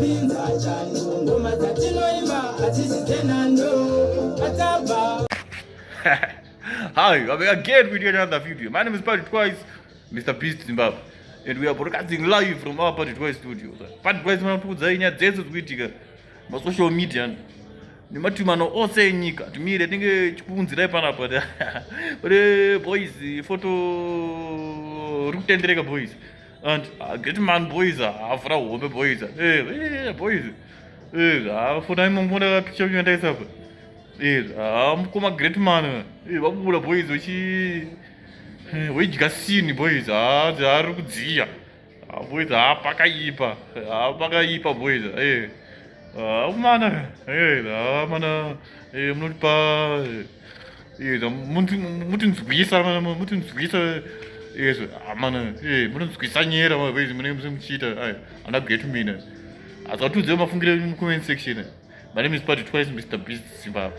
Tinopinza chando, ngoma dzatinoimba hadzisi dzenhando. Atabva. Hi, I'm again with yet another video. My name is Party Twice, Mr. Beast Zimbabwe. And we are broadcasting live from our Party Twice studio. Party Twice manakuudzai nyaya dzese dzikuitika masocial media nematumano ose enyika. Timire tinge chikuunzirai panapa. Ore boys photo ri kutendereka boys. And great man boys avhura hombe boys. Boys. Fonai mumona picture yandaisa apa. Mukoma great man vabuda boys vachi veidya sini boys. Ari kudziya boys. Pakaipa, pakaipa boys. Mana mana munotipa mutinzwisa, mutinzwisa izvo mana, mutinzwisa nyera boys munenge muchiita ana great man. Asatiudze mafungiro mucomment section. My name is Party Twice, Mr. Beast Zimbabwe.